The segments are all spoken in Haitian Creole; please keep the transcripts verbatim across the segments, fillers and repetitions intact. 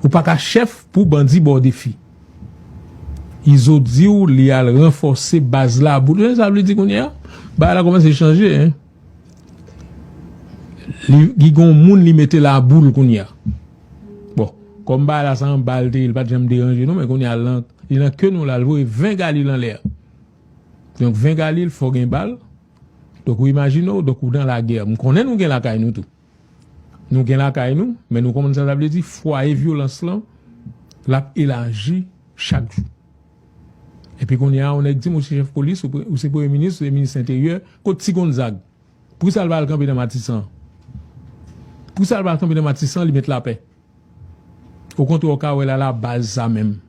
Ou pa ka chèf pou bandi ba w defi. Izo di w li al ranfòse baz Laboul. Sa vle di kounye a, bagay la kòmanse chanje, en. Li, li gon moun li mete Laboul kounye a. Bon, kòm bagay la se anba l te ye, li pa t janm deranje nou, men kounye a li nan, li nan ke nou la, li voye ven Galil anlè a. Donk, ven Galil, fò gen bal. Donk, ou imajine w, donk, ou nan lagè. M konnen nou gen lakay nou tou. Nou gen lakay nou, men nou konprann sa sa vle di, fwaye vyolans lan, l ap elaji chak jou. Epi kounye a, yon nèg di m, ou se chèf polis, ou pre-, ou se premye minis, ou se minis enteryè, kot Ti Gonzag? Poukisa l pa al kanpe nan Matisan? Poukisa l pa al kanpe nan Matisan, li met lapè? Okontrè, w ka wè l alabaz sa menm.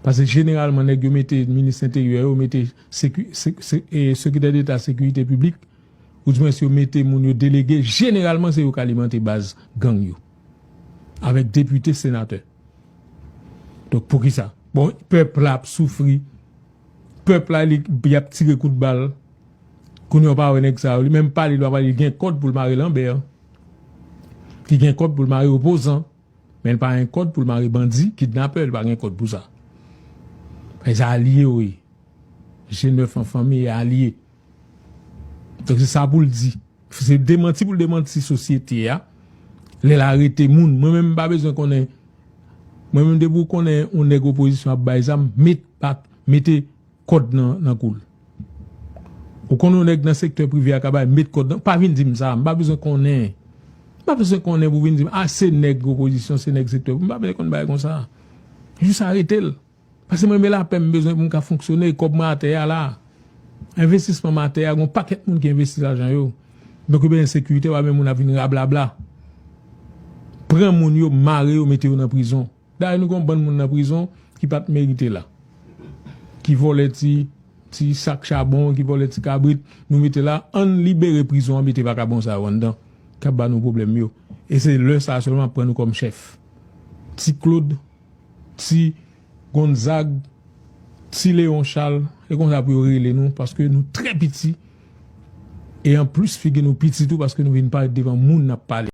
Paske jeneralman, nèg yo mete minis enteryè, yo mete seku-, se-, se-, e, sekretè deta sekirite piblik, oudimwens yo mete moun yo delege, jeneralman se yo k alimante baz gang yo. Avèk depite, senatè. Donk, poukisa? Bon, pèp la ap soufri. Pèp la, li, y ap tire kout bal. Kounye a, w pa wè nèg sa yo. Li menm pale, li pa pale, li gen kòd pou l mare Lanbè. Li gen kòd pou l mare opozan. Men li pa gen kòd pou l mare bandi, kidnapè, li pa gen kòd pou sa. E se alye yo ye. G nèf an fanmi e alye. Donk se sa pou l di. Se demanti pou l demanti sosyete a. Lè l arete moun, mwen menm m pa bezwen konnen. Mwen menm depi w konnen yon nèg opozisyon ap bay zam, met, pa, mete kòd nan, nan kou l. Ou konn yon nèg nan sektè prive a ka bay, met kòd nan, pa vin di m sa, m pa bezwen konnen. M pa bezwen konnen pou vin di m, a, se nèg opozisyon, se nèg sektè. M pa bezwen konn bagay konsa. Jis arete l. Paske mwen, men lapè m bezwen pou m ka fonksyone, kòb mwen atè a la. Envestisman mwen atè a, gon pakèt moun ki envesti lajan yo. Donk, yo bezwen sekirite, pa men moun ap vin rablabla. Pran moun yo, mare yo, mete yo nan prizon. Dayè, nou gon bann moun nan prizon ki pa t merite la. Ki vòlè ti, ti sak chabon, ki vòlè ti kabrit, nou mete la, ann libere prizon an, mete vakabon sa yo anndan, k ap ba nou pwoblèm yo. E se lè sa a sèlman ap pran nou kòm chèf. Ti Claude, Ti Gonzag, Ti Léon Charles, e konsa pou yo rele nou, paske nou trè piti. E anplis, figi nou piti tou, paske nou vin parèt devan moun n ap pale.